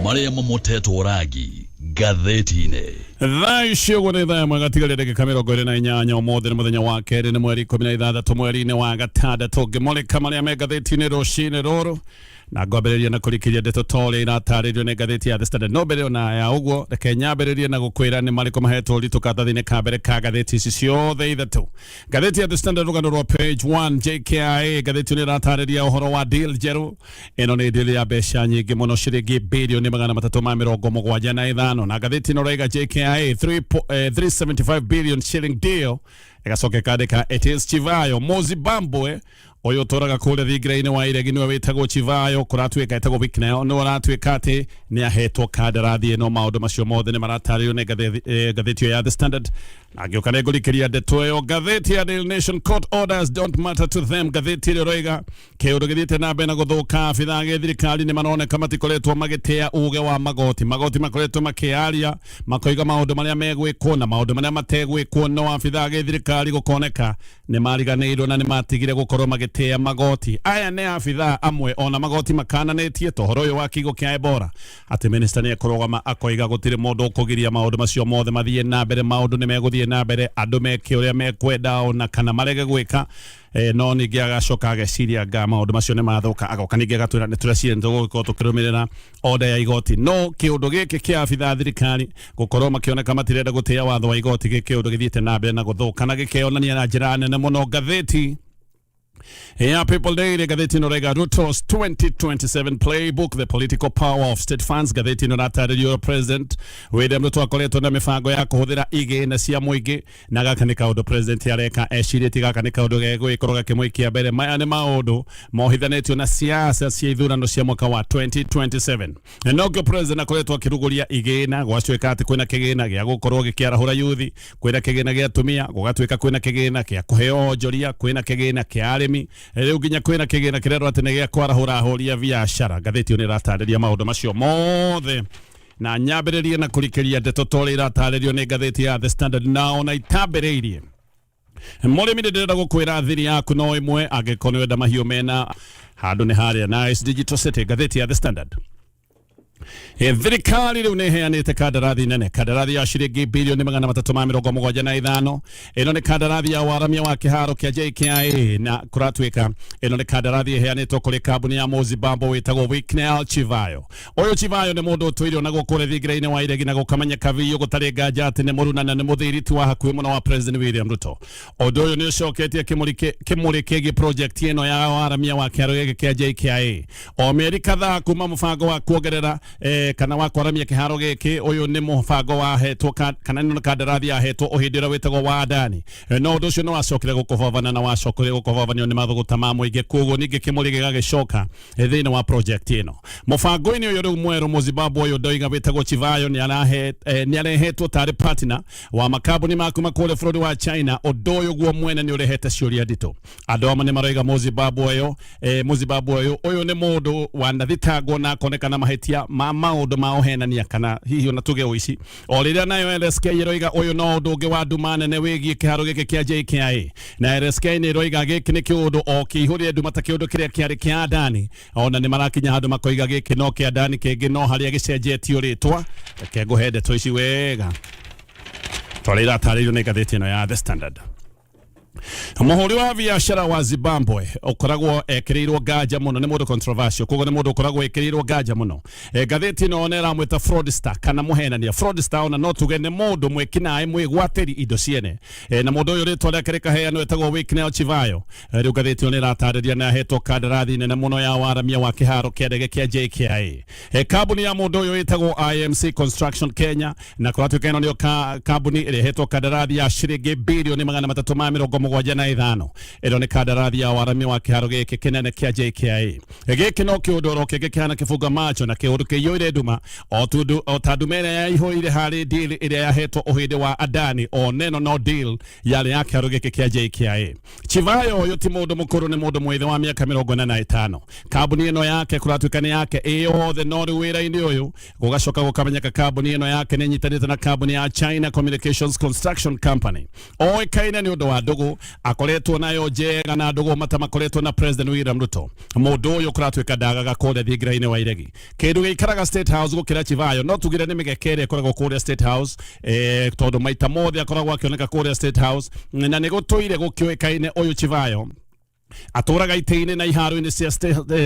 Marĩa mamotetwo rangi ngathĩti-inĩ. Thaa ici ũguo nĩ thaa ĩmwe gatigaria ndagĩka 28. Ũmũthĩ nĩ mũthenya wa kerĩ, nĩ mweri 16 mweri-inĩ wa gatandatũ. Ngĩmũrĩka marĩa me ngathĩti-inĩ rũcinĩ rũrũ, na ngwambĩrĩria na kũrikĩria ndeto ta ũrĩa iratarĩrio nĩ ngathĩti ya The Standard. No mbere ona ya ũguo, reke nyambĩrĩrie na gũkwĩra nĩ marĩkũ mahetwo ũritũ karatathi-inĩ ka mbere ka ngathĩti ici ciothe ithatũ. Ngathĩti ya The Standard, rũgano rwa page 1, JKIA. Ngathĩti ĩno ĩratarĩria ũhoro wa deal njerũ. Ĩno nĩ deal ya mbeca nyingĩ mũno, ciringi birioni 375, na ngathĩti ĩno ĩraiga JKIA 375 billion shilling deal. Ĩgacoka ĩkandĩka, "It is Chivayo." Mũzimbabwe ũyũ ũtũraga kũrĩa thingira-inĩ wa iregi nĩwe wĩtagwo Chivayo, kũratuĩka etagwo Wicknell, nĩwe ũratuĩka atĩ nĩ ahetwo kandarathi ĩno. Maũndũ macio mothe nĩ maratarĩrio nĩ ngathĩti ĩyo ya The Standard, na ngĩũka nĩ ngũrikĩria ndeto ĩyo. Ngathĩti ya Daily Nation, "Court orders don't matter to them." Ngathĩti ĩrĩa ĩroiga kĩũndũ gĩthiĩte na mbere na gũthũka, abithaa gĩthirikari nĩ maroneka matikoretwo magĩtĩa uge wa magoti. Magoti makoretwo makĩaria, makoiga maũndũ marĩa megwĩkwo na maũndũ marĩa mategwĩkwo, no abithaa gĩthirikari gũkoneka nĩ mariganĩirwo na nĩ matigire gũkorwo magĩtĩa magoti. Aya nĩ abithaa amwe ona magoti makananĩtie ta ũhoro ũyũ wa kigo kĩa Ebola, atĩ minista nĩ ekũrũgama akoiga gũtirĩ mũndũ ũkũgiria maũndũ macio mothe mathiĩ na mbere, maũndũ nĩ megũthiĩ na mbere, andũ meke ũrĩa mekwenda ona kana marege gwĩka. No ningĩ agacoka ageciria nga maũndũ macio nĩ mathũka, agoka ningĩ agatwĩra nĩ tũreciria nĩ tũgũgĩkorwo tũkĩrũmĩrĩra order ya igoti. No kĩũndũ gĩkĩ kĩa abithaa a thirikari gũkorwo makĩoneka matirenda gũtĩa watho wa igoti, gĩ kĩũndũ gĩthiĩte na mbere na gũthũka na gĩkeyonania na njĩra nene mũno. Ngathĩti ya People Daily, ngathĩti ĩno raiga, "Ruto's 2027 playbook, the political power of state funds." Ngathĩti ĩno ĩratarĩrio President William Ruto akoretwo na mĩbango ya kũhũthĩra igĩna cia mũingĩ, na gaka nĩ kaũndũ president areka ecirĩtie gaka nĩ kaũndũ gegwĩkorwo gakĩmũikia mbere. Maya nĩ maũndũ mohithanĩtio na siasa cia ithurano cia mwaka wa 2027, na nokĩo president akoretwo akĩrugũria igĩna. Gwatuĩka atĩ kwĩna kĩgĩna gĩa gũkorwo gĩkĩarahũra yuthi, kwĩna kĩgĩna gĩa atumia, gũgatuĩka kwĩna kĩgĩna kĩa kũheo onjoria, kwĩna kĩgĩna kĩa arĩmi, rĩu nginya kwĩna kĩgĩna kĩrerwo atĩ nĩ gĩa kwarahũra ahũri a biacara. Ngathĩti ĩyo nĩ ĩratarĩria maũndũ macio mothe, na nyambĩrĩrie na kũrikĩria ndeto ta ũrĩa iratarĩrio nĩ ngathĩti ya The Standard. Na ona itambĩrĩirie, mũrĩmi, nĩ ndĩrenda gũkwĩra thiri yaku no ĩmwe angĩkorwo nĩ wenda mahiũ mena handũ nĩ harĩa Nice Digital City. Ngathĩti ya The Standard. Thirikari rĩu nĩ ĩheanĩte kandarathi nene, kandarathi ya ciringi birioni 375. Ĩno nĩ kandarathi ya waramia wa kĩharo kĩa JKIA, na kũratuĩka ĩno nĩ kandarathi ĩheanĩtwo kũrĩ kambuni ya Mũzimbabwe wĩtagwo Wicknell Chivayo. Ũyũ Chivayo nĩ mũndũ ũtũire ona gũkũ thingira-inĩ wa iregi, na gũkamenyeka biũ gũtarĩ nganja atĩ nĩ mũruna na nĩ mũthiriti wa hakuhĩ mũno wa President William Ruto. Ũndũ ũyũ nĩ ũcoketie kĩmũrĩ kĩgiĩ project ĩno ya waramia wa kĩharo gĩkĩ kĩa JKIA. O mĩeri kadhaa kuma mũbango wa kuongerera kana wa kwaramia kĩharo gĩkĩ, ũyũ nĩ mũbango wahetwo kana ĩno nĩ kandarathi yahetwo ũhĩndĩ ũrĩa wĩtagwo wa Adani. No ũndũ ũcio nĩ wacokire gũkobobana, na wacokire gũkobobanio nĩ mathũgũta ma mũingĩ, koguo ningĩ kĩmũrĩ gĩgagĩcoka thĩinĩ wa project ĩno. Mũbango-inĩ ũyũ rĩu mwerũ, Mũzimbabwe ũyũ ndoiga wĩtagwo Chivayo nĩ arehetwo tarĩ partner wa makambuni ma kuma kũrĩa bũrũri wa China. Ũndũ ũyũ guo mwene nĩ ũrehete ciũria nditũ. Andũ amwe nĩ maroiga Mũzimbabwe ũyũ Mũzimbabwe ũyũ nĩ mũndũ wanathitangwo na akonekana mahĩtia ma maũndũ ma ũhenania kana hihi ona tuge ũici, o rĩrĩa nayo LSK ĩroiga ũyũ no ũndũ ũngĩ wa nduma nene wĩgiĩ kĩharo gĩkĩ kĩa JKIA. Na LSK nĩ ĩroiga gĩkĩ nĩ kĩũndũ o kĩihũrĩre nduma ta kĩũndũ kĩrĩa kĩarĩ kĩa Adani. Ona nĩ marakinya handũ makoiga gĩkĩ no kĩa Adani kĩngĩ, no harĩa gĩcenjetio rĩtwa. Reke ngũhe ndeto ici wega twarĩa iratarĩirio nĩ ngathĩti ĩno ya The Standard. Mũhũri wa biacara wa Zimbabwe ũkoragwo ekĩrĩirwo nganja mũno, nĩ mũndũ controversial, koguo nĩ mũndũ ũkoragwo ekĩrĩirwo nganja mũno. Ngathĩti ĩno nĩ ĩramwĩta fraudster kana mũhenania. Fraudster ona no tuge nĩ mũndũ mwĩkinaĩ, mwĩgwatĩri indo ciene. Na mũndũ ũyũ rĩtwa rĩake rĩkaheanwo etagwo Wicknell Chivayo. Rĩu ngathĩti ĩyo nĩ ĩratarĩria nĩ ahetwo kandarathi nene mũno ya waramia wa kĩharo kĩa ndege kĩa JKIA. Kambuni ya mũndũ ũyũ ĩtagwo IMC Construction Kenya, na kũratuĩka ĩno nĩyo kambuni ĩrĩa ĩhetwo kandarathi ya ciringi birioni 375. Ĩno nĩ kandarathi ya waramia wa kĩharo gĩkĩ kĩnene kĩa JKIA. Gĩkĩ no kĩũndũ oro kĩngĩ kĩhana kĩbunga macho na kĩũndũ kĩiyũire nduma, o ta nduma ĩrĩa yaihũire harĩ deal ĩrĩa yahetwo ũhĩndĩ wa Adani. O neno no deal yarĩ ya kĩharo gĩkĩ kĩa JKIA. Chivayo ũyũ ti mũndũ mũkũrũ, nĩ mũndũ mwĩthĩ wa mĩaka 45. Kambuni ĩno yake kũratuĩka nĩ yake ĩ yothe, no rĩu wĩra-inĩ ũyũ gũgacoka gũkamenyeka kambuni ĩno yake nĩ ĩnyitanĩte na kambuni ya China Communications Construction Company, oĩkaine nĩ ũndũ wa ndũgũ. Ndũgũ akoretwo nayo njega na ndũgũ mata makoretwo na President William Ruto. Mũndũ ũyũ kũratuĩka ndagaga kũrĩa thingira-inĩ wa iregi. Kĩndũ gĩikaraga State House gũkĩra Chivayo no tugire nĩ mĩgeke ĩrĩa ĩkoragwo kũrĩa State House, tondũ maita mothe akoragwo akĩoneka kũrĩa State House, na nĩ gũtũire gũkĩũĩkaine ũyũ Chivayo atũraga itĩ-inĩ na iharo-inĩ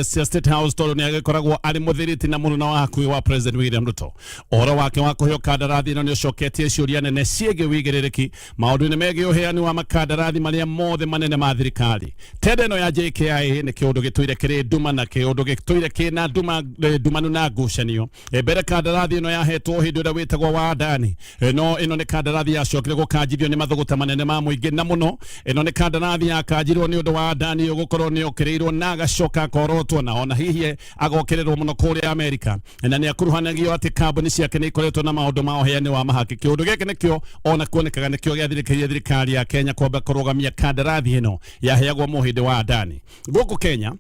cia State House tondũ nĩ agĩkoragwo arĩ mũthiriti na mũnene wa hakuhĩ wa President William Ruto. Ũhoro wake wa kũheo kandarathi ĩno nĩ ũcoketie ciũria nene ciĩgiĩ wĩigĩrĩrĩki maũndũ-inĩ megiĩ ũheani wa makandarathi marĩa mothe manene ma thirikari. Tenda ĩno ya JKIA nĩ kĩũndũ gĩtũire kĩrĩ nduma na kĩũndũ gĩtũire kĩna nduma, ndumanu na ngucanio. Mbere kandarathi ĩno yahetwo hĩndĩ ĩrĩa wĩtagwo wa Adani. No ĩno nĩ kandarathi yacokire gũkanjithio nĩ mathũgũta manene ma mũingĩ, na mũno ĩno nĩ kandarathi yakanjirwo nĩ ũndũ wa Adani ũyũ gũkorwo nĩ okĩrĩirwo na agacoka akorotwo na ona hihi agokĩrĩrwo mũno kũrĩa Amerika, na nĩ akuruhanagio atĩ kambuni ciake nĩ ikoretwo na maũndũ ma ũheani wa mahaki. Kĩũndũ gĩkĩ nĩkĩo ona kuonekaga nĩkĩo gĩathirĩkĩirie thirikari ya Kenya kwamba kũrũgamia kandarathi ĩno yaheagwo mũhĩndĩ wa Adani gũkũ Kenya.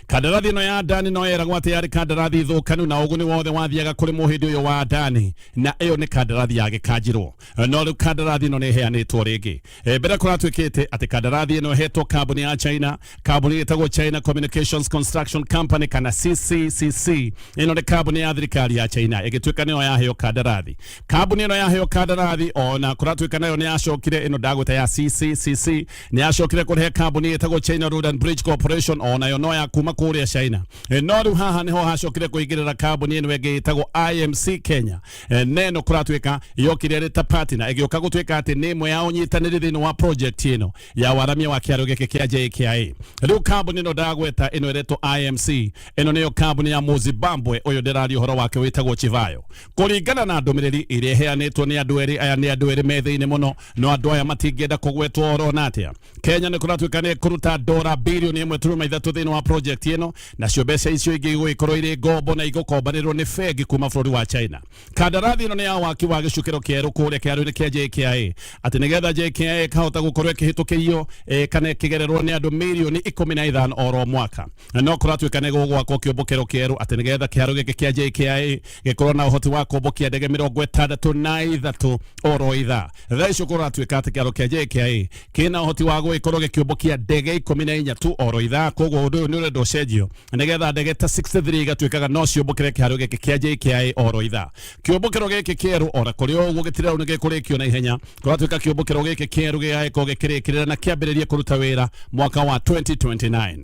Kandarathi ĩno ya Adani no yeragwo atĩ yarĩ kandarathi thũkanu na ũguni wothe wathiaga kũrĩ mũhĩndĩ ũyũ wa Adani, na ĩyo nĩ kandarathi yagĩkanjirwo. No rĩu kandarathi ĩno nĩ ĩheanĩtwo rĩngĩ. Mbere kũratuĩkĩte atĩ kandarathi ĩno ĩhetwo kambuni ya China, kambuni ĩtagwo China Communications Construction Company kana CCCC. Ĩno nĩ kambuni ya thirikari ya China ĩgĩtuĩka nĩyo yaheo kandarathi. Kambuni ĩno yaheo kandarathi ona kũratuĩka nayo nĩ yacokire, ĩno ndagwĩta ya CCCC, nĩ yacokire kũrehe kambuni ĩtagwo China Road and Bridge Corporation, onayo no ya kuma kũrĩa China. No rĩu haha nĩho hacokire kũingĩrĩra kambuni ĩno ĩngĩ ĩtagwo IMC Kenya. Neno kũratuĩka yokire ĩrĩ ta partner, ĩgĩũka gũtuĩka atĩ nĩ ĩmwe ya ũnyitanĩri thĩinĩ wa project ĩno ya waramia wa kĩaro gĩkĩ kĩa JKIA. Rĩu kambuni ĩno ndagweta ĩno ĩretwo IMC, ĩno nĩyo kambuni ya Mũzimbabwe ũyũ ndĩraria ũhoro wake wĩtagwo Chivayo. Kũringana na ndũmĩrĩri ĩrĩa ĩheanĩtwo nĩ andũ erĩ aya, nĩ andũ erĩ me thĩinĩ mũno, no andũ aya matingĩenda kũgwetwo oro na atĩa. Kenya nĩ kũratuĩka nĩ kũruta dora bilioni 1.3 thĩinĩ wa project ĩno, nacio mbeca icio ingĩ igũgĩkorwo irĩ ngombo na igũkombanĩrwo nĩ bengi kuma bũrũri wa China. Kandarathi ĩno nĩ ya waki wa gĩcukĩro kĩerũ kũrĩa kĩaro-inĩ kĩa JKIA, atĩ nĩgetha JKIA ĩkahota gũkorwo ĩkĩhĩtũkĩrio, kana ĩkĩgererwo nĩ andũ mirioni 15 oro mwaka. No kũratuĩka nĩ gũgwakwo kĩũmbũkĩro kĩerũ atĩ nĩgetha kĩharo gĩkĩ kĩa JKIA gĩkorwo na ũhoti wa kũmbũkia ndege 63 oro ithaa. Thaa icio kũratuĩka atĩ kĩharo kĩa JKIA kĩna ũhoti wa gũgĩkorwo gĩkĩũmbũkia ndege 14 tu oro ithaa. Koguo ũndũ ũyũ nĩ ũrenda ũcenjio nĩgetha ndege ta 63 igatuĩkaga no ciũmbũkĩre kĩharo gĩkĩ kĩa JKIA oro ithaa. Kĩũmbũkĩro gĩkĩ kĩerũ ona kũrĩ o ũguo gĩtirerwo nĩ gĩkũrĩkio na ihenya. Kũratuĩka kĩũmbũkĩro gĩkĩ kĩerũ gĩgagĩkorwo gĩkĩrĩkĩrĩra na kĩambĩrĩrie kũruta wĩra mwaka wa 2029.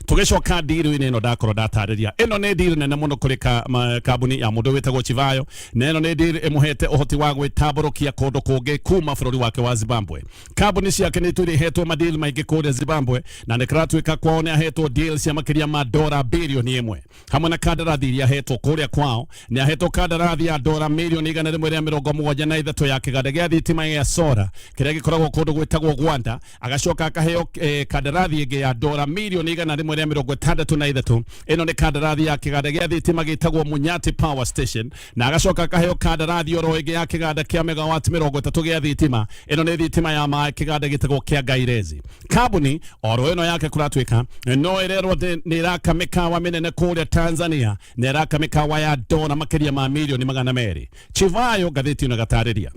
Tũgĩcoka ndiru-inĩ ĩno ndakorwo ndatarĩria, ĩno nĩ ndiru nene mũno kũrĩ kambuni ya mũndũ wĩtagwo Chivayo, na ĩno nĩ ndiru ĩmũhete ũhoti wa gwĩtambũrũkia kũndũ kũngĩ kuma bũrũri wake wa Zimbabwe. Kambuni ciake nĩ itũire ihetwo madeal maingĩ kũrĩa Zimbabwe, na nĩ kĩratuĩka kwao nĩ ahetwo deal cia makĩria ma dora bilioni 1. Hamwe na kandarathi iria ahetwo kũrĩa kwao, nĩ ahetwo kandarathi ya dora mirioni 173 ya kĩganda gĩa thitima gĩa solar kĩrĩa gĩkoragwo kũndũ gwĩtagwo Gwanda. Agacoka akaheo kandarathi ĩngĩ ya dora mirioni 163. Ĩno nĩ kandarathi ya kĩganda gĩa thitima gĩtagwo Munyati Power Station. Na agacoka akaheo kandarathi oro ĩngĩ ya kĩganda kĩa megawati 30 gĩa thitima. Ĩno nĩ thitima ya maĩ, kĩganda gĩtagwo kĩa Gairezi. Kambuni oro ĩno yake kũratuĩka no ĩrerwo nĩ ĩraka mĩkawa mĩnene kũrĩa Tanzania, na ĩraka mĩkawa ya dora makĩria ma mirioni 200. Chivayo, ngathĩti ĩno ĩgatarĩria,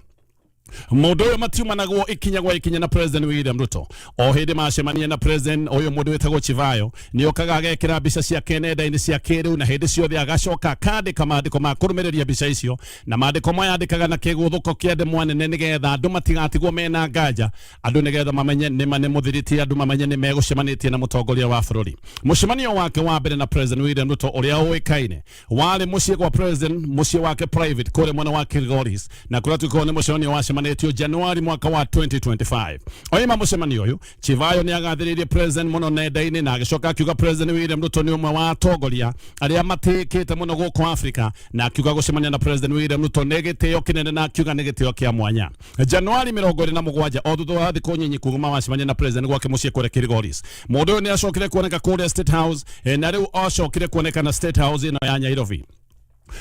mũndũ ũyũ matiumanagwo ikinya gwa ikinya na President William Ruto. O hĩndĩ macemania na president ũyũ, mũndũ wĩtagwo Chivayo nĩ okaga agekĩra mbica ciake nenda-inĩ cia kĩrĩu, na hĩndĩ ciothe agacoka akandĩka maandĩko ma kũrũmĩrĩria mbica icio, na maandĩko maya andĩkaga na kĩgũthũko kĩa ndemwa nene nĩgetha andũ matigatigwo mena nganja, andũ nĩgetha mamenye nĩma nĩ mũthiriti, andũ mamenye nĩ megũcemanĩtie na mũtongoria wa bũrũri. Mũcemanio wake wa mbere na President William Ruto ũrĩa ũĩkaine warĩ mũciĩ kwa president, mũciĩ wake private kũrĩa mwena wa Kilgoris, na kũrĩa tuĩkaga nĩ mũcemanio wacemanĩtio Januari mwaka wa 2025. Oima mũcemanio ũyũ, Chivayo nĩ agathĩrĩirie president mũno nenda-inĩ, na agĩcoka akiuga President William Ruto nĩ ũmwe wa atongoria arĩa matĩĩkĩte mũno gũkũ Afrika, na akiuga gũcemania na President William Ruto nĩ gĩtĩo kĩnene, na akiuga nĩ gĩtĩo kĩa mwanya. Januari 27, o thutha wa thikũ nyinyi kuma wacemania na president gwake mũciĩ kũrĩa Kilgoris, mũndũ ũyũ nĩ acokire kuoneka kũrĩa State House, na rĩu acokire kuoneka na State House ĩno ya Nairobi.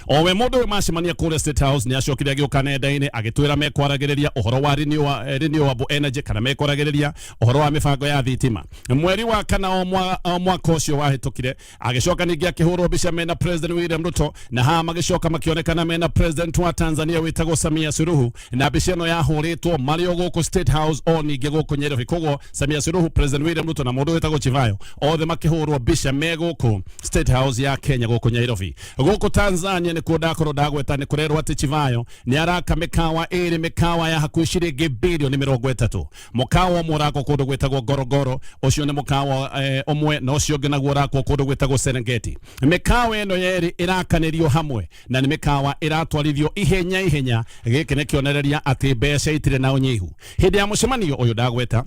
Owe mũndũ ũyũ macemania kũrĩa State House nĩ acokire agĩũka nenda-inĩ agĩtwĩra mekwaragĩrĩria ũhoro wa renewable energy, kana mekwaragĩrĩria ũhoro wa mĩbango ya thitima. Mweri wa kana o mwaka ũcio wahĩtũkire, agĩcoka ningĩ akĩhũrwo mbica mena President William Ruto, na haha magĩcoka makĩonekana mena President wa Tanzania wĩtagwo Samia Suluhu, na mbica ĩno yahũrĩtwo marĩ o gũkũ State House o ningĩ gũkũ Nairobi. Koguo Samia Suluhu, President William Ruto na mũndũ wĩtagwo Chivayo othe makĩhũrwo mbica me gũkũ State House ya Kenya gũkũ Nairobi. Gũkũ Tanzania nĩkuo ndakorwo ndagweta, nĩ kũrerwo atĩ Chivayo nĩ araka mĩkawa ĩrĩ, mĩkawa ya hakuhĩ ciringi birioni 30. Mũkawa ũmwe ũrakwo kũndũ gwĩtagwo Ngorongoro, ũcio nĩ mũkawa ũmwe, na ũcio ũngĩ naguo ũrakwo kũndũ gwĩtagwo Serengeti. Mĩkawa ĩno yerĩ ĩrakanĩrio hamwe na nĩ mĩkawa ĩratwarithio ihenya ihenya. Gĩkĩ nĩ kĩonereria atĩ mbeca itirĩ na ũnyihu. Hĩndĩ ya mũcemanio ũyũ ndagweta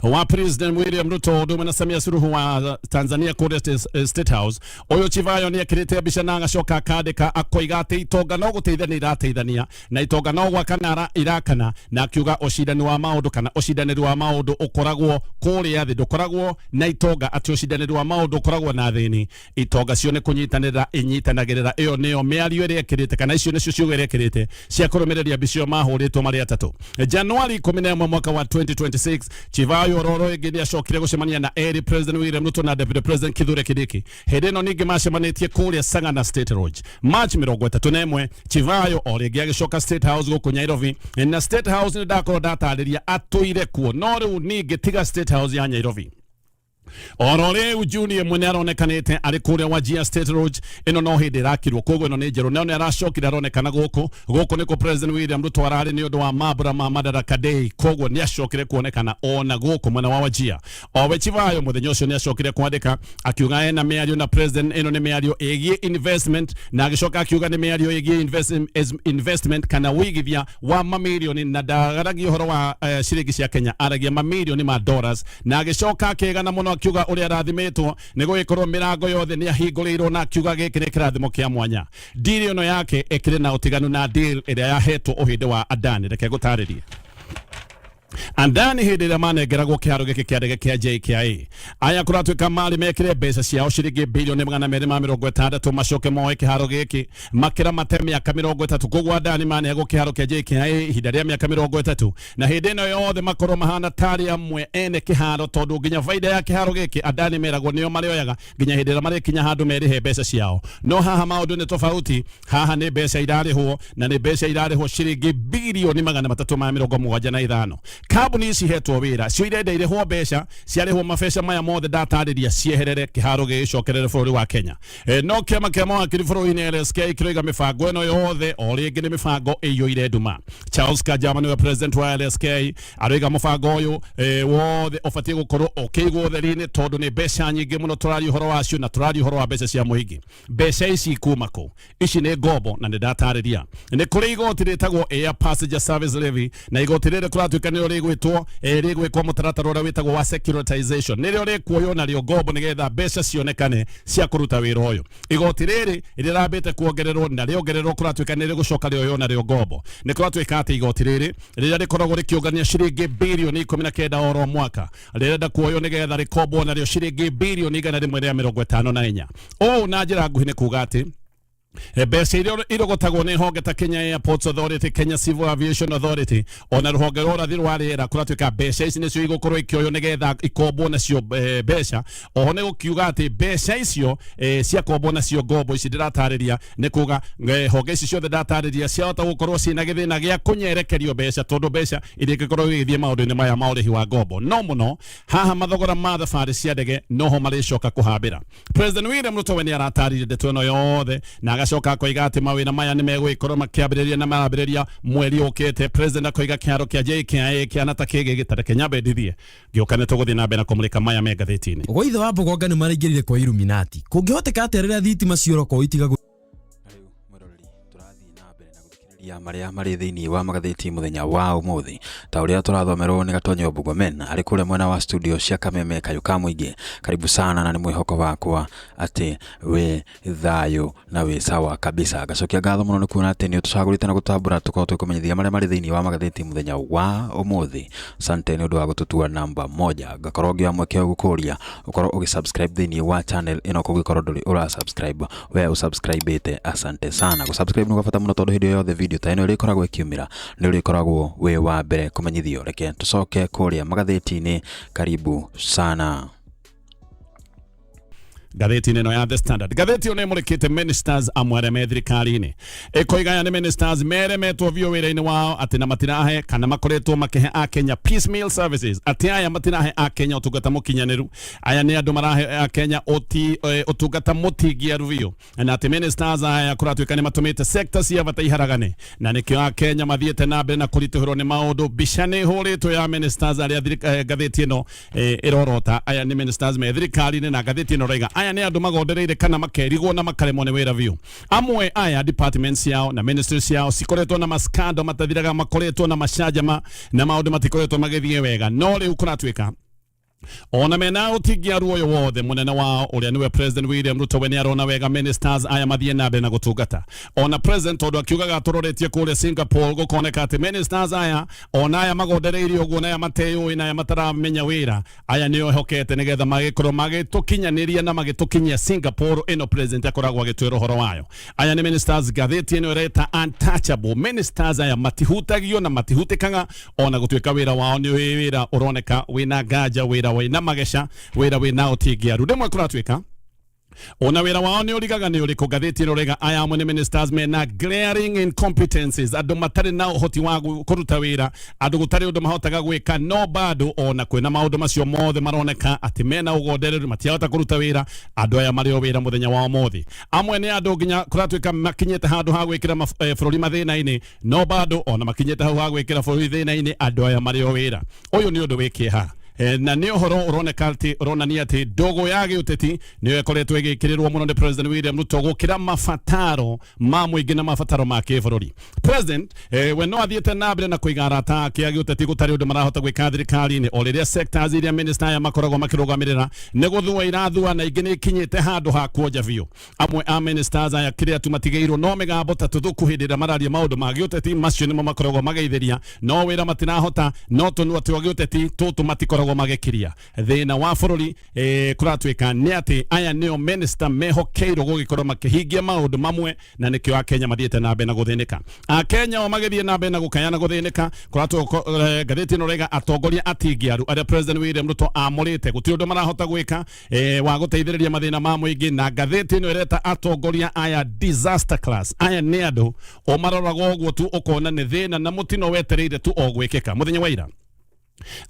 wa President William Ruto ũndũ ũmwe na Samia Suluhu wa Tanzania kũrĩa State House, ũyũ Chivayo nĩ ekĩrĩte mbica na agacoka akandĩka akoiga atĩ itonga no gũteithania irateithania na itonga no gwakana irakana, na akiuga ũcindani wa maũndũ kana ũcindanĩri wa maũndũ ũkoragwo kũrĩa thĩ, ndũkoragwo na itonga, atĩ ũcindanĩri wa maũndũ ũkoragwo na thĩni, itonga cio nĩ kũnyitanĩra inyitanagĩrĩra. Ĩyo nĩyo mĩario ĩrĩa ĩkĩrĩte, kana icio nĩcio ciugo iria ĩkĩrĩte cia kũrũmĩrĩria mbica ĩyo mahũrĩtwo marĩ atatũ. Januari 11 mwaka wa 2026, Chivayo ororo ĩngĩ nĩ acokire gũcemania na eri President William Ruto na Deputy President Kithure Kindiki. Hĩndĩ ĩno ningĩ macemanĩtie kũrĩa Sagana State Lodge. March 31, Chivayo o rĩngĩ agĩcoka State House gũkũ Nairobi, na State House nĩ ndakorwo ndatarĩria atũire kuo, no rĩu ningĩ tiga State House ya Nairobi, oro rĩu Juni ĩmwe nĩ aronekanĩte arĩ kũrĩa Wajir State Lodge. Ĩno no hĩndĩ ĩrakirwo, koguo ĩno nĩ njerũ, no nĩ aracokire aronekana gũkũ. Gũkũ nĩkuo President William Ruto ararĩ nĩ ũndũ wa mambura ma Madaraka Day, koguo nĩ acokire kuonekana ona gũkũ mwena wa Wajir. Owe Chivayo mũthenya ũcio nĩ acokire kwandĩka akiuga ena mĩario na president, ĩno nĩ mĩario ĩgiĩ investment, na agĩcoka akiuga nĩ mĩario ĩgiĩ investment kana wĩigithia wa mamirioni, na ndagaragia ũhoro wa ciringi cia Kenya, aragia mamirioni ma dollars, na agĩcoka akĩgana mũno akiuga ũrĩa arathimĩtwo nĩ gũgĩkorwo mĩrango yothe nĩ ahingũrĩirwo, na akiuga gĩkĩ nĩ kĩrathimo kĩa mwanya. Deal ĩno yake ĩkĩrĩ na ũtiganu na deal ĩrĩa yahetwo ũhĩndĩ wa Adani. Reke ngũtarĩrie. Adani hĩndĩ ĩrĩa manengeragwo kĩharo gĩkĩ kĩa ndege kĩa JKIA, aya kũratuĩka marĩ mekĩre mbeca ciao ciringi birioni 260, macoke moe kĩharo gĩkĩ makĩramate mĩaka 30. Koguo Adani maneagwo kĩharo kĩa JKIA ihinda rĩa mĩaka 30, na hĩndĩ ĩno yothe makorwo mahana tarĩ amwe ene kĩharo, tondũ nginya baida ya kĩharo gĩkĩ Adani meragwo nĩo marĩoyaga nginya hĩndĩ ĩrĩa marĩkinya handũ merĩhe mbeca ciao. No haha maũndũ nĩ tofauti. Haha nĩ mbeca irarĩhwo, na nĩ mbeca irarĩhwo ciringi birioni 375. Kambuni ici hetwo wĩra cio irenda irĩhwo mbeca, ciarĩhwo mabeca maya mothe ndatarĩria, cieherere kĩharo gĩgĩcokerere bũrũri wa Kenya. No kĩama kĩa mawakiri bũrũri-inĩ LSK kĩroiga mĩbango ĩno yothe o rĩngĩ nĩ mĩbango ĩiyũire nduma. Charles Kanjama nĩwe president wa LSK, aroiga mũbango ũyũ wothe ũbatiĩ gũkorwo ũkĩigwo ũtheri-inĩ, tondũ nĩ mbeca nyingĩ mũno tũraria ũhoro wacio, na tũraria ũhoro wa mbeca cia mũingĩ. Mbeca ici kuma kũ? Ici nĩ ngombo, na nĩ ndatarĩria nĩ kũrĩ igoti rĩtagwo Air Passenger Service Levy, na igoti rĩrĩ kũratuĩka nĩrĩo rĩgwĩtwo rĩgwĩkwo mũtaratara ũrĩa wĩtagwo wa securitization, nĩrĩo rĩkuoywo narĩo ngombo nĩgetha mbeca cionekane cia kũruta wĩra ũyũ. Igoti rĩrĩ rĩrambĩte kuongererwo, na rĩongererwo kũratuĩka nĩ rĩgũcoka rĩoywo narĩo ngombo. Nĩ kũratuĩka atĩ igoti rĩrĩ rĩrĩa rĩkoragwo rĩkĩũngania ciringi birioni 19 oro mwaka rĩrenda kuoywo nĩgetha rĩkombwo narĩo ciringi birioni 154. Ũũ na njĩra nguhĩ nĩ kuga atĩ mbeca iria irogotagwo nĩ honge ta Kenya Airports Authority, Kenya Civil Aviation Authority, ona rũhonge rwa ũrathi rwa rĩera, kũratuĩka mbeca ici nĩcio igũkorwo ikĩoywo nĩgetha ikombwo nacio mbeca. Oho nĩ gũkiuga atĩ mbeca icio ciakombwo nacio ngombo ici ndĩratarĩria, nĩ kuga honge ici ciothe ndatarĩria ciahota gũkorwo ciĩna gĩthĩna gĩa kũnyerekerio mbeca, tondũ mbeca irĩngĩkorwo igĩthiĩ maũndũ-inĩ maya ma ũrĩhi wa ngombo. No mũno haha mathogora ma thabarĩ cia ndege noho marĩcoka kũhambĩra. President William Ruto we nĩ aratarire ndeto ĩno yothe, na agacoka akoiga atĩ mawĩra maya nĩ megũgĩkorwo makĩambĩrĩria na marambĩrĩria mweri ũkĩte. President akoiga kĩharo kĩa JKIA kĩhana ta kĩgĩ gĩtareke nyambe ndithie, ngĩũka nĩ tũgũthiĩ na mbere na kũmũrĩka maya me ngathĩti-inĩ. Gwa ithe wa Mbogonga nĩ maraingĩrire kwa Illuminati. Kũngĩhoteka atĩa rĩrĩa thitima ciora korwo itiga Na rĩu mwĩroreri, tũrathiĩ na mbere na gũthikĩrĩria. Ya marĩa marĩ thĩinĩ wa magathĩti mũthenya wa ũmũthĩ, ta ũrĩa tũrathomerwo nĩ Gatonyo Mbugomen arĩ kũrĩa mwena wa studio cia Kameme Kayũ ka Mũingĩ. Karibu sana, na nĩ mwĩhoko wakwa atĩ wĩ thayũ na wĩ sawa kabisa. Ngacokia ngatho mũno nĩ kuona atĩ nĩ ũtũcagũrĩte na gũtambũra tũkorwo tũkũmenyithia marĩa marĩ thĩinĩ wa magathĩti mũthenya wa ũmũthĩ. Asante nĩ ũndũ wa gũtũtua namba moja. Ngakorwo ngĩoya mweke ũyũ gũkũria ũkorwo ũgĩ-subscribe thĩinĩ wa channel ĩno kũngĩkorwo ndũrĩ ũra subscribe. We ũsubscribĩte, asante sana. Gũ-subscribe nĩ gwa bata mũno, tondũ hĩndĩ yothe video ta ĩno ĩrĩkoragwo ĩkiumĩra, nĩ ũrĩkoragwo wĩ wa mbere kũmenyithio. Reke tũcoke kũrĩa magathĩti-inĩ. Karibu sana. Ngathĩti-inĩ ĩno ya The Standard, ngathĩti ĩyo nĩ ĩmũrĩkĩte ministers amwe arĩa me thirikari-inĩ. Ĩkoiga aya nĩ ministers meremetwo biũ wĩra-inĩ wao, atĩ na matirahe kana makoretwo makĩhe akenya piecemeal services, atĩ aya matirahe akenya ũtungata mũkinyanĩru. Aya nĩ andũ marahe akenya ũtungata mũtingiaru biũ, na atĩ ministers aya kũratuĩka nĩ matũmĩte sector cia bata iharagane, na nĩkĩo akenya mathiĩte na mbere na kũritũhĩrwo nĩ maũndũ. Mbica nĩ ĩhũrĩtwo ya ministers arĩa ngathĩti ĩno ĩrorota. Aya nĩ ministers me thirikari-inĩ, na ngathĩti ĩno ĩraiga aya nĩ andũ magondereire kana makerigwo na makaremwo nĩ wĩra biũ. Amwe aya departments ciao na ministry ciao cikoretwo na maskando matathiraga, makoretwo na macanjama na maũndũ matikoretwo magĩthiĩ wega. No rĩu kũratuĩka ona mena ũtingiaru ũyũ wothe, mũnene wao ũrĩa nĩwe President William Ruto, we nĩarona wega ministers aya mathiĩ na mbere na gũtungata. Ona president tondũ akiugaga tũroretie kũrĩa Singapore, gũkoneka atĩ ministers aya, ona aya magondereirie ũguo, na aya mateyũĩ, na aya mataramenya wĩra, aya nĩo ehokete nĩgetha magĩkorwo magĩtũkinyanĩria na magĩtũkinyia Singapore ĩno president akoragwo agĩtwĩra ũhoro wayo. Aya nĩ ministers ngathĩti ĩno ĩreta untouchable ministers. Aya matihutagio na matihutĩkaga, ona gũtuĩka wĩra wao nĩ wĩra ũroneka wĩna nganja, wĩra wĩna mageca, wĩra wĩna ũtingiaru. Rĩmwe kũratuĩka ona wĩra wao nĩ ũrigaga nĩ ũrĩkũ. Ngathĩti ĩno rĩga aya amwe nĩ ministers mena glaring incompetencies, andũ matarĩ na ũhoti wa kũruta wĩra, andũ gũtarĩ ũndũ mahotaga gwĩka. No bado ona kwĩna maũndũ macio mothe maroneka atĩ mena ũgondereru, matiahota kũruta wĩra, andũ aya marĩ o wĩra mũthenya wa ũmũthĩ. Amwe nĩ andũ nginya kũratuĩka makinyĩte handũ ha gwĩkĩra bũrũri mathĩna-inĩ, no bado ona makinyĩte hau ha gwĩkĩra bũrũri thĩna-inĩ, andũ aya marĩ o wĩra. Ũyũ nĩ ũndũ wĩ kĩeha. Na nĩ ũhoro ũroneka atĩ ũronania atĩ ndũgũ ya gĩũteti nĩyo ĩkoretwo ĩgĩkĩrĩrwo mũno nĩ President William Ruto gũkĩra mabataro ma mũingĩ na mabataro ma kĩbũrũri. President we no athiĩte na mbere na kũiga arata ake a gĩũteti gũtarĩ ũndũ marahota gwĩka thirikari-inĩ, o rĩrĩa sectors iria minister aya makoragwo makĩrũgamĩrĩra nĩ gũthua irathua, na ingĩ nĩ ikinyĩte handũ ha kuonja biũ. Amwe a ministers aya kĩrĩa tu matigĩirwo no mĩgambo ta tũthũku hĩndĩ ĩrĩa mararia maũndũ ma gĩũteti. Macio nĩmo makoragwo mageithĩria, no wĩra matirahota, no tũnua twa gĩũteti tũtũ matikoragwo magĩkiria. Thĩna wa bũrũri kũratuĩka nĩ atĩ aya nĩo minister mehokeirwo gũgĩkorwo makĩhingia maũndũ mamwe, na nĩkĩo akenya mathiĩte na mbere na gũthĩnĩka. Akenya o magĩthiĩ na mbere na gũkaya na gũthĩnĩka, kũratũ ngathĩti ĩno rĩga atongoria atingiaru arĩa President William Ruto amũrĩte gũtirĩ ũndũ marahota gwĩka wa gũteithĩrĩria mathĩna ma mũingĩ. Na ngathĩti ĩno ĩreta atongoria aya disaster class. Aya nĩ andũ ũmaroraga ũguo tu ũkona nĩ thĩna na mũtino wetereire tu o gwĩkĩka. Mũthenya wa ira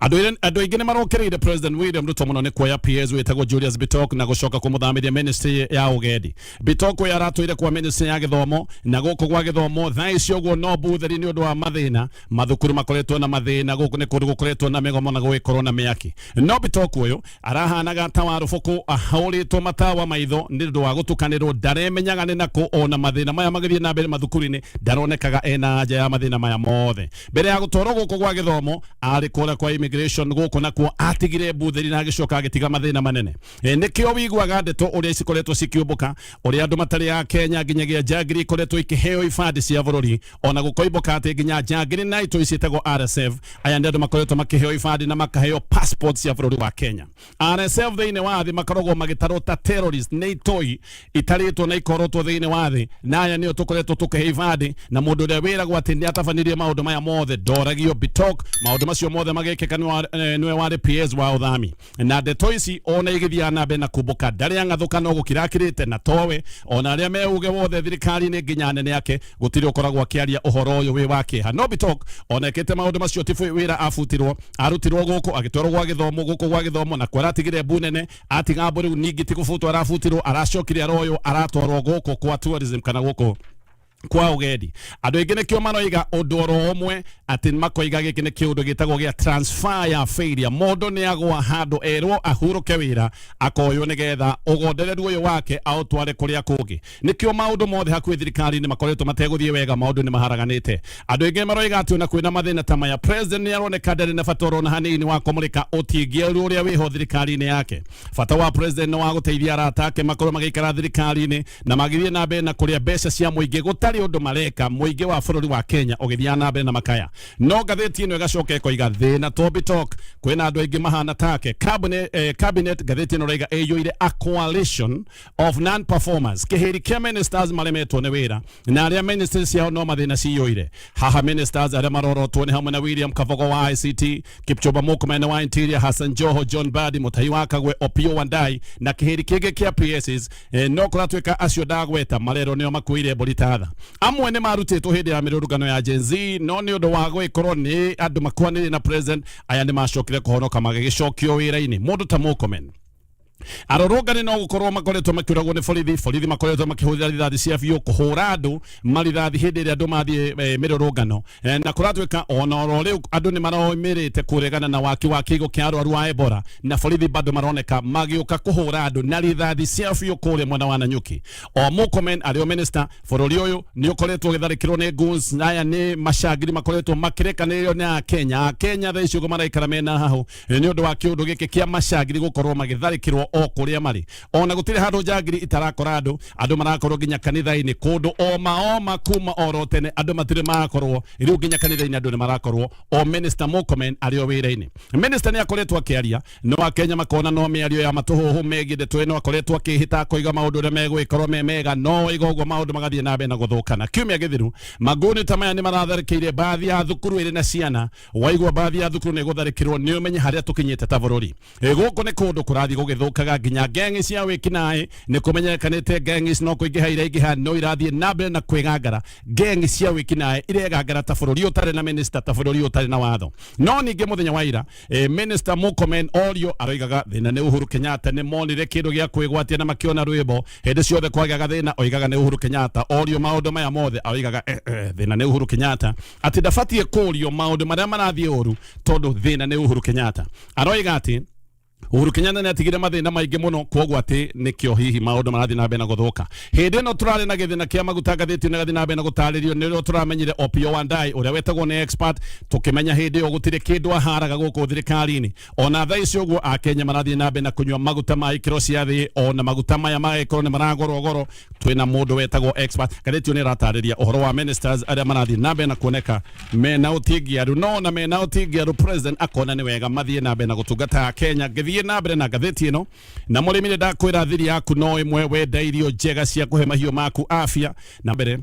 andũ aingĩ nĩ marokereire President William Ruto mũno nĩ kuoya PS wĩtagwo Julius Bitok na gũcoka kũmũthamĩria ministry ya ũgendi. Bitok ũyũ aratũire kwa ministry ya gĩthomo, na gũkũ gwa gĩthomo thaa ici ũguo no butheri nĩ ũndũ wa mathĩna. Mathukuru makoretwo na mathĩna, gũkũ nĩ kũndũ gũkoretwo na mĩgomo na gũgĩkorwo na mĩaki. No Bitok ũyũ arahanaga ta warũbũkũ ahũrĩtwo matawa maitho nĩ ũndũ wa gũtukanĩrwo, ndaremenyaga nĩ nakũ. Ona mathĩna maya magĩthiĩ na mbere mathukuru-inĩ, ndaronekaga ena anja ya mathĩna maya mothe. Mbere ya gũtwarwo gũkũ gwa gĩthomo, arĩ kũrĩa kwa immigration. Gũkũ nakuo atigire mbuthĩri na agĩcoka agĩtiga mathĩna manene. Nĩkĩo wiguaga ndeto ũrĩa cikoretwo cikiũmbũka, ũrĩa andũ matarĩ a Kenya nginyagia njangiri ikoretwo ikĩheo ibandĩ cia bũrũri, ona gũkoimbũka atĩ nginya njangiri na itoi ciĩtagwo RSF. Aya nĩ andũ makoretwo makĩheo ibandĩ na makaheo passport cia bũrũri wa Kenya. RSF thĩinĩ wa thĩ makoragwo magĩtarwo ta terrorist, nĩ itoi itarĩtwo na ikorotwo thĩinĩ wa thĩ, na aya nĩo tũkoretwo tũkĩhe ibandĩ. Na mũndũ ũrĩa wĩragwo atĩ nĩ atabanirie maũndũ maya mothe ndoragio. Bitok maũndũ macio mothe magĩkĩka nĩwe warĩ PS wa ũthami, na ndeto ici ona igĩthiaga na mbere na kumbũka, ndarĩ ang'athũka, no gũkira akirĩte. Na towe, ona arĩa me uge wothe thirikari-inĩ, nginya anene ake, gũtirĩ ũkoragwo akĩaria ũhoro ũyũ wĩ wa kĩeha. No Bitok ona ekĩte maũndũ macio, ti wĩra abutirwo, arutirwo gũkũ agĩtwarwo gwa gĩthomo. Gũkũ gwa gĩthomo na kwaratigire mbu nene, atiga mbu. Rĩu ningĩ ti gũbutwo arabutiro, aracokire aroywo, aratwarwo gũkũ kwa tourism kana gũkũ Kwa ũgendi andũ aingĩ nĩkĩo maroiga ũndũ oro ũmwe atĩ makoiga gĩkĩ nĩ kĩũndũ gĩtagwo gĩa transfer ya failure. Mũndũ nĩ agwa handũ erwo ahurũke wĩra, akoywo nĩgetha ũgondereru ũyũ wake aũtware kũrĩa kũngĩ. Nĩkĩo maũndũ mothe hakuhĩ thirikari-inĩ makoretwo mategũthiĩ wega, maũndũ nĩ maharaganĩte. Andũ aingĩ maroiga atĩ ona kwĩna mathĩna ta maya, president nĩ aroneka ndarĩ na bata orona hanini wa kũmũrĩka ũtingĩeru ũrĩa wĩho thirikari-inĩ yake. Bata wa president nĩ wa gũteithia arata ake makorwo magĩikara thirikari-inĩ na magĩthiĩ na mbere na kũrĩa mbeca cia mũingĩ gũtarĩ ũndũ mareka, mũingĩ wa bũrũri wa Kenya ũgĩthiaga na mbere na makaya. No ngathĩti ĩno ĩgacoka ĩkoiga thĩna to Bitok, kwĩna andũ aingĩ mahana take. Cabinet ngathĩti ĩno ĩraiga ĩiyũire a coalition of non-performers, kĩhĩri kĩa ministers maremetwo nĩ wĩra na arĩa ministers ciao no mathĩna ciyũire. Haha ministers arĩa marorotwo nĩ hamwe na William Kabogo wa ICT, Kipchumba Murkomen wa Interior, Hassan Joho, John Mbadi, Mutahi wa Kagwe, Opiyo Wandayi na kĩhĩri kĩngĩ kĩa PSs. No kũratuĩka acio ndagweta marerwo nĩo makuire mbũri tatha. Amwe nĩ marutĩtwo hĩndĩ ya mĩrũrũngano ya Gen Z, no nĩ ũndũ wa gũgĩkorwo nĩ andũ makuanĩire na president, aya nĩ macokire kũhonoka magĩgĩcokio wĩra-inĩ. Mũndũ ta Murkomen, arũrũngani no gũkorwo makoretwo makĩũragwo nĩ borithi. Borithi makoretwo makĩhũthĩra rithathi cia biũ kũhũra andũ marithathi hĩndĩ ĩrĩa andũ mathiĩ mĩrũrũngano. Na kũratuĩka ona oro rĩu andũ nĩ maroimĩrĩte kũregana na waki wa kĩigo kĩa arwaru a Ebola, na borithi bado maroneka magĩũka kũhũra andũ na rithathi cia biũ kũrĩa mwena wa Nanyuki. O Murkomen arĩ o minister, bũrũri ũyũ nĩ ũkoretwo ũgĩtharĩkĩrwo nĩ goons. Aya nĩ macangiri makoretwo makĩrekanĩrĩrio nĩ Akenya. Akenya thaa ici ũguo maraikara mena hahũ nĩ ũndũ wa kĩũndũ gĩkĩ kĩa macangiri gũkorwo magĩtharĩkĩrwo o kũrĩa marĩ. Ona gũtirĩ handũ njangiri itarakora andũ, andũ marakorwo nginya kanitha-inĩ kũndũ oma oma kuma oro tene andũ matirĩ marakorwo, rĩu nginya kanitha-inĩ andũ nĩ marakorwo o Minister Murkomen arĩ o wĩra-inĩ. Minister nĩ akoretwo akĩaria, no Akenya makona no mĩario ya matũhũhũ megiĩ ndeto ĩno. Akoretwo akĩhĩta akoiga maũndũ ũrĩa megũgĩkorwo me mega, no oiga ũguo maũndũ magathiĩ na mbere na gũthũkana. Kiumia gĩthiru mangũni ta maya nĩ maratharĩkĩire bathi ya thukuru ĩrĩ na ciana. Waigua bathi ya thukuru nĩ gũtharĩkĩrwo, nĩ ũmenye harĩa tũkinyĩte ta bũrũri. Gũkũ nĩ kũndũ kũrathiĩ gũgĩthũkaga, nginya ngengi cia wĩkinaĩ nĩ kũmenyekanĩte ngengi no kũingĩha iraingĩha, no irathiĩ na mbere na kwĩgangara. Ngengi cia wĩkinaĩ iregangara ta bũrũri ũtarĩ na minister, ta bũrũri ũtarĩ na watho. No ningĩ mũthenya wa ira Minister Murkomen orio aroigaga thĩna nĩ Uhuru Kenyatta. Nĩ monire kĩndũ gĩa kwĩgwatia na makĩona rwĩmbo. Hĩndĩ ciothe kwagĩaga thĩna oigaga nĩ Uhuru Kenyatta. Orio maũndũ maya mothe aroigaga thĩna nĩ Uhuru Kenyatta, atĩ ndabatiĩ kũrio maũndũ marĩa marathiĩ ũru tondũ thĩna nĩ Uhuru Kenyatta. Aroiga atĩ Uhuru Kenyatta nĩ atigire mathĩna maingĩ mũno, koguo atĩ nĩkĩo hihi maũndũ marathiĩ na mbere na gũthũka. Hĩndĩ ĩno tũrarĩ na gĩthĩna kĩa maguta, ngathĩti ĩno ĩgathiĩ na mbere na gũtarĩrio nĩrĩo tũramenyire Opiyo Wandayi ũrĩa wetagwo nĩ expert. Tũkĩmenya hĩndĩ ĩyo gũtirĩ kĩndũ aharaga gũkũ thirikari-inĩ. Ona thaa ici ũguo Akenya marathiĩ na mbere na kũnyua maguta ma ikĩro cia thĩ, ona maguta maya magĩkorwo nĩ maragũrwo goro, twĩna mũndũ wetagwo expert. Ngathĩti ĩyo nĩ ĩratarĩria ũhoro wa ministers arĩa marathiĩ na mbere na kuoneka mena ũtingiaru, no ona mena ũtingiaru president akona nĩ wega mathiĩ na mbere na gũtungata Kenya. Ngĩthiĩ na mbere na ngathĩti ĩno na mũrĩmi, nĩ ndakwĩra thiri yaku no ĩmwe, wenda irio njega cia kũhe mahiũ maku afya. Na mbere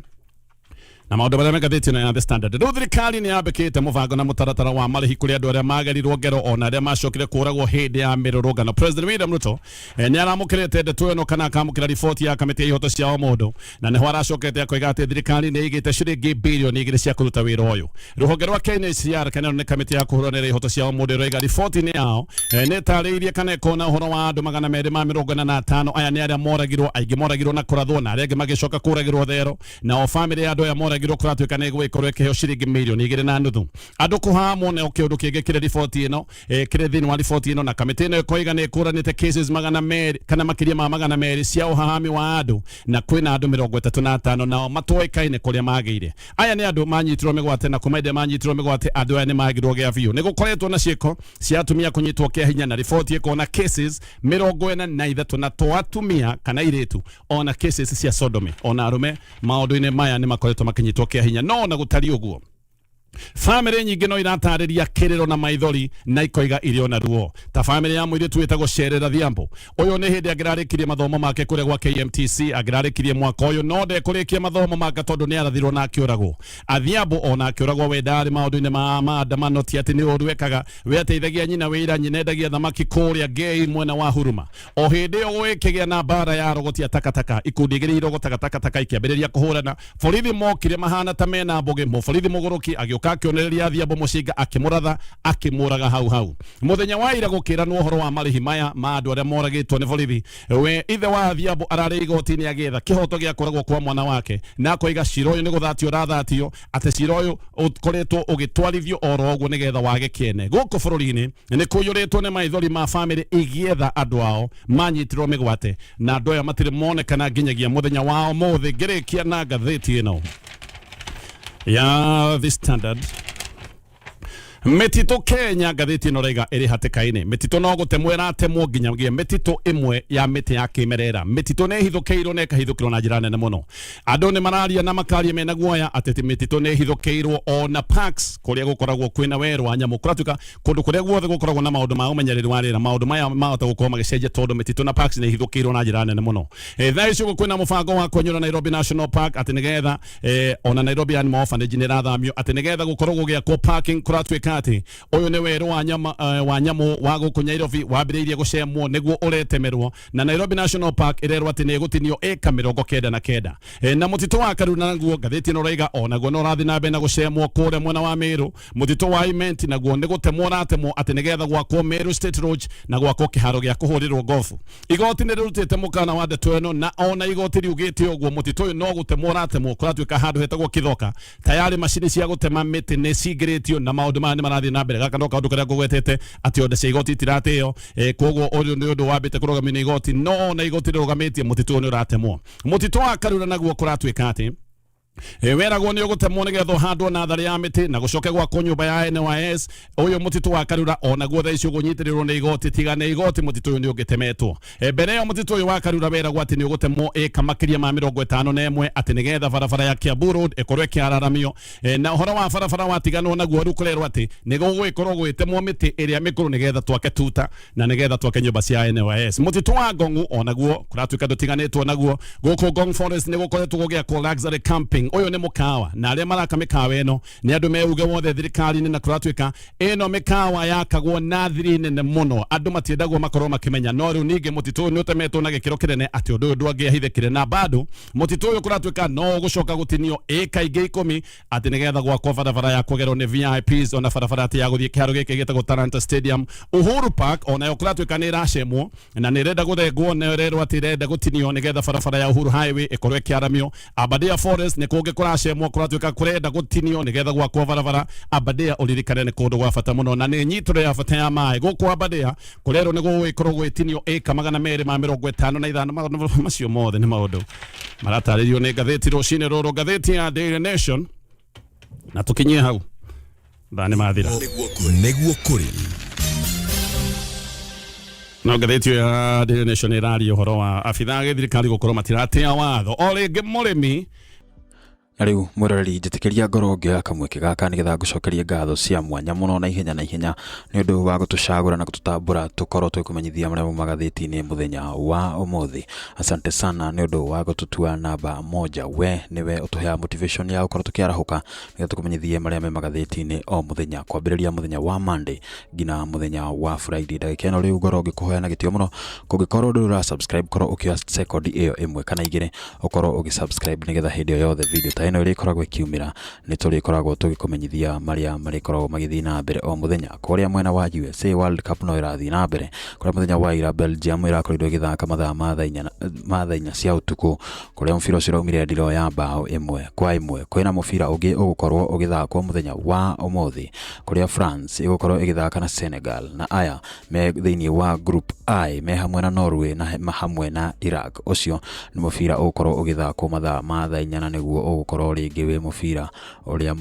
na maũndũ marĩa me ngathĩti ĩno ya The Standard, rĩu thirikari nĩ yambĩkĩte mũbango na mũtaratara wa marĩhi kũrĩ andũ arĩa magerirwo ngero ona arĩa macokire kũragwo hĩndĩ ya mĩrũrũngano. President William Ruto nĩ aramũkĩrĩte ndeto ĩno kana akamũkĩra riboti ya kamĩtĩ ya ihoto cia o mũndũ, na nĩho aracokete akoiga atĩ thirikari nĩ ĩigĩte ciringi birioni 2 cia kũruta wĩra ũyũ. Rũhonge rwa KNHCR, kana ĩno nĩ kamĩtĩ ya kũhũranĩra ihoto cia o mũndũ, ĩroiga riboti-inĩ yao nĩ ĩtarĩirie kana ĩkona ũhoro wa andũ 245. Aya nĩ arĩa moragirwo, aingĩ moragirwo na kũrathwo na arĩa angĩ magĩcoka kũragĩrwo thero. Nao bamĩrĩ ya andũ aya moragirwo kũratuĩka nĩ ĩgũgĩkorwo ĩkĩheo ciringi mirioni 2.5. Andũ kũhamwo nĩ kĩũndũ kĩngĩ kĩrĩ riboti ĩno, kĩrĩ thĩinĩ wa riboti ĩno, na kamĩtĩ ĩno ĩkoiga nĩ ĩkũranĩte cases 200 kana makĩria ma 200 cia ũhahami wa andũ, na kwĩna andũ 35 nao matoĩkaine kũrĩa magĩire. Aya nĩ andũ manyitirwo mĩgwate, na kuma ĩndĩ manyitirwo mĩgwate andũ aya nĩ magirwo gĩa biũ. Nĩ gũkoretwo na ciĩko cia atumia kũnyitwo kĩa hinya, na riboti ĩkona cases 43, na to atumia kana airĩtu, ona cases cia sodomy, ona arũme maũndũ-inĩ maya nĩ makoretwo makĩnyitwo kĩa hinya. No ona gũtariĩ ũguo, bamĩrĩ nyingĩ no iratarĩria kĩrĩro na maithori na ikoiga irĩ ona ruo, ta bamĩrĩ ya mũirĩtu wĩtagwo Sherera Dhiambo. Ũyũ nĩ hĩndĩ angĩrarĩkirie mathomo make kũrĩa gwa KMTC, angĩrarĩkirie mwaka ũyũ, no ndekũrĩkia mathomo make tondũ nĩ arathirwo na akĩũragwo. Adhiambo ona akĩũragwo we ndarĩ maũndũ-inĩ ma maandamano, ti atĩ nĩ ũru ekaga, we ateithagia nyina wĩra. Nyina endagia thamaki kũrĩa Ngei mwena wa Huruma. O hĩndĩ ĩyo gũgĩkĩgĩa na mbara ya arogoti a takataka, ikundi igĩrĩ irogotaga takataka ikĩambĩrĩria kũhũrana. Borithi mokire mahana ta mena mbũgĩ, mũborithi mũgũrũki agĩũka. Agĩcoka akĩonereria Adhiambo mũcinga, akĩmũratha, akĩmũraga hau hau. Mũthenya wa ira gũkĩranwo ũhoro wa marĩhi maya ma andũ arĩa moragĩtwo nĩ borithi. We ithe wa Adhiambo ararĩ igoti-inĩ agĩetha kĩhoto gĩa kũragwo kwa mwana wake, na akoiga cira ũyũ nĩ gũthatio ũrathatio, atĩ cira ũyũ ũkoretwo ũgĩtwarithio oro ũguo nĩgetha wage kĩene. Gũkũ bũrũri-inĩ nĩ kũiyũrĩtwo nĩ maithori ma bamĩrĩ igĩetha andũ ao manyitirwo mĩgwate, na andũ aya matirĩ monekana nginyagia mũthenya wa ũmũthĩ. Ngĩrĩkia na ngathĩti ĩno ya The Standard, Mĩtitũ Kenya, ngathĩti ĩno raiga ĩrĩ hatĩka-inĩ. Mĩtitũ no gũtemwo ĩratemwo, nginyagia mĩtitũ ĩmwe ya mĩtĩ ya kĩmerera. Mĩtitũ nĩ ĩhithũkĩirwo na ĩkahithũkĩrwo na njĩra nene mũno. Andũ nĩ mararia na makaria mena guoya atĩ mĩtitũ nĩ ĩhithũkĩirwo, ona parks kũrĩa gũkoragwo kwĩna werũ wa nyamũ. Kũratuĩka kũndũ kũrĩa guothe gũkoragwo na maũndũ ma ũmenyereri wa rĩera, maũndũ maya mahota gũkorwo magĩcenjia tondũ mĩtitũ na parks nĩ ihithũkĩirwo na njĩra nene mũno. Thaa ici ũguo kwĩna mũbango wa kwenyũra Nairobi National Park atĩ nĩgetha ona Nairobi Animal Orphanage nĩ ĩrathamio atĩ nĩgetha gũkorwo gũgĩakwo parking. Kũratuĩka atĩ ũyũ nĩ werũ wa nyama wa nyamũ wa gũkũ Nairobi wambĩrĩirie gũcemwo nĩguo ũretemerwo, na Nairobi National Park ĩrerwo atĩ nĩ ĩgũtinio ĩka 99. Na mũtitũ wa Karura naguo, ngathĩti ĩno raiga onaguo no ũrathiĩ na mbere na gũcemwo kũrĩa mwena wa Meru. Mũtitũ wa Imenti naguo nĩ gũtemwo ũratemwo atĩ nĩgetha gwakwo Meru State Lodge na gwakwo kĩharo gĩa kũhũrĩrwo gofu. Igoti nĩ rĩrutĩte mũkana wa ndeto ĩno, na ona igoti riugĩte ũguo, mũtitũ ũyũ no gũtemwo ũratemwo. Kũratuĩka handũ hetagwo Kithoka tayarĩ macini cia gũtema mĩtĩ nĩ cingĩrĩtio na maũndũ maya nĩ marathiĩ na mbere. Gaka no kaũndũ karĩa ngũgwetete atĩ onda cia igoti itiratĩo. Koguo ũyũ nĩ ũndũ wambĩte kũrũgamio nĩ igoti, no ona igoti rĩrũgamĩtie, mũtitũ ũyũ nĩ ũratemwo. Mũtitũ wa Karura naguo kũratuĩka atĩ weragwo nĩ ũgũtemwo nĩgetha ũhandwo natharĩ ya mĩtĩ na gũcoke gwakwo nyũmba ya NYS. Ũyũ mũtitũ wa Karura onaguo thaa ici ũgũnyitĩrĩrwo nĩ igoti. Tiga nĩ igoti, mũtitũ ũyũ nĩ ũngĩtemetwo. Mbere ĩyo mũtitũ ũyũ wa Karura weragwo atĩ nĩ ũgũtemwo ĩka makĩria ma 51 atĩ nĩgetha barabara ya Kiambu Road ĩkorwo ĩkĩararamio. Na ũhoro wa barabara watiganwo naguo, rĩu kũrerwo atĩ nĩ gũgũgĩkorwo gũgĩtemwo mĩtĩ ĩrĩa mĩkũrũ nĩgetha twake tuta na nĩgetha twake nyũmba cia NYS. Mũtitũ wa Ngong'u onaguo kũratuĩka ndũtiganĩtwo naguo. Gũkũ Ngong Forest nĩ gũkoretwo gũgĩakwo luxury camping. Ũyũ nĩ mũkawa, na arĩa maraka mĩkawa ĩno nĩ andũ me uge wothe thirikari-inĩ, na kũratuĩka ĩno mĩkawa yakagwo na thiri nene mũno, andũ matiendagwo makorwo makĩmenya. No rĩu ningĩ mũtitũ ũyũ nĩ ũtemetwo na gĩkĩro kĩnene atĩ ũndũ ũyũ ndwangĩahithĩkire, na bado mũtitũ ũyũ kũratuĩka no ũgũcoka gũtinio ĩka ingĩ 10 atĩ nĩgetha gwakwo barabara ya kũgerwo nĩ VIPs, ona barabara atĩ ya gũthiĩ kĩharo gĩkĩ gĩtagwo Talanta Stadium. Uhuru Park onayo kũratuĩka nĩ ĩracemwo na nĩ ĩrenda gũthengwo, na ĩrerwo atĩ ĩrenda gũtinio nĩgetha barabara ya Uhuru Highway ĩkorwo ĩkĩaramio. Aberdare Forest nĩ kũngĩ kũracemwo, kũratuĩka kũrenda gũtinio nĩgetha gwakwo barabara. Aberdare, ũririkane, nĩ kũndũ gwa bata mũno na nĩ nyitũro ya bata ya maĩ. Gũkũ Aberdare kũrerwo nĩ gũgũgĩkorwo gwĩtinio ĩka 255. Maũndũ macio mothe nĩ maũndũ maratarĩrio nĩ ngathĩti rũcinĩ rũrũ, ngathĩti ya Daily Nation. Na tũkinyie hau, thaa nĩ mathira. Nĩguo kũrĩ. No ngathĩti ĩyo ya Daily Nation ĩraria ũhoro wa abithaa a gĩthirikari gũkorwo matiratia watho. O rĩngĩ mũrĩmi Na rĩu mwĩroreri, njĩtĩkĩria ngorwo ngĩoya kamweke gaka nĩgetha ngũcokerie ngatho cia mwanya mũno na ihenya na ihenya nĩ ũndũ wa gũtũcagũra na gũtũtambũra tũkorwo tũgĩkũmenyithia marĩa mauma magathĩti-inĩ mũthenya wa ũmũthĩ. Asante sana nĩ ũndũ wa gũtũtua namba moja. We nĩwe ũtũheaga motivation ya gũkorwo tũkĩarahũka nĩgetha tũkũmenyithie marĩa me magathĩti-inĩ o mũthenya, kwambĩrĩria mũthenya wa Monday nginya mũthenya wa Friday. Ndagĩka ĩno rĩu ngorwo ngĩkũhoya na gĩtĩo mũno, kũngĩkorwo ndũrĩ ũra subscribe, korwo ũkĩoya second ĩyo ĩmwe kana igĩrĩ ũkorwo ũgĩ subscribe, nĩgetha hĩndĩ o yothe video ta ĩno ĩrĩkoragwo ĩkiumĩra nĩ tũrĩkoragwo tũgĩkũmenyithia marĩa marĩkoragwo magĩthiĩ na mbere o mũthenya. Kũrĩa mwena wa USA, World Cup no ĩrathiĩ na mbere, kũrĩa mũthenya wa ira Belgium ĩrakorirwo ĩgĩthaka mathaa ma thaa 4 cia ũtukũ, kũrĩa mũbira ũcio ũraumire ndiro ya mbaũ 1-1. Kwĩna mũbira ũngĩ ũgũkorwo ũgĩthakwo mũthenya wa ũmũthĩ, kũrĩa France ĩgũkorwo ĩgĩthaka na Senegal, na aya me thĩinĩ wa Group I me hamwe na Norway na hamwe na Iraq. Ũcio nĩ mũbira ũgũkorwo ũgĩthakwo mathaa ma thaa 4, na nĩguo ũgũkorwo rĩngĩ wĩ mũbira ũrĩa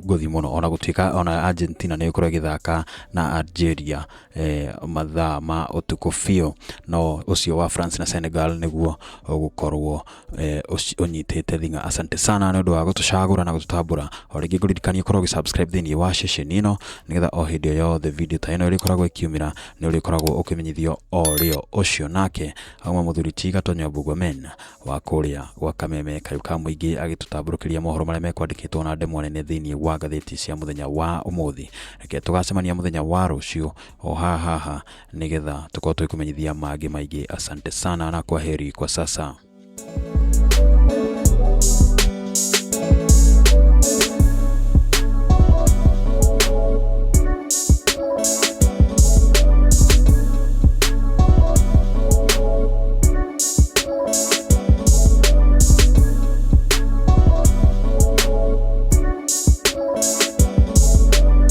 ngũthi mũno, ona gũtuĩka ona Argentina nĩ ĩgũkorwo ĩgĩthaka na Algeria mathaa ma ũtukũ biũ, no ũcio wa France na Senegal nĩguo ũgũkorwo ũnyitĩte thing'a. Asante sana nĩ ũndũ wa gũtũcagũra na gũtũtambũra. O rĩngĩ ngũririkanie ũkorwo ũgĩ subscribe thĩinĩ wa ceceni ĩno, nĩgetha o hĩndĩ o yothe video ta ĩno ĩrĩkoragwo ĩkiumĩra nĩ ũrĩkoragwo ũkĩmenyithio o rĩo. Ũcio nake auma mũthuri ti Gatonyo Bugwamen wa kũrĩa gwa Kameme kayũ ka mũingĩ, agĩtũtambũrũkĩria mohoro marĩa mekwandĩkĩtwo na ndemwa nene thĩinĩ wa ngathĩti cia mũthenya wa ũmũthĩ. Reke tũgacemania mũthenya wa rũciũ o haha haha nĩgetha tũkorwo tũgĩkũmenyithia mangĩ maingĩ. Asante sana na kwaheri kwa sasa.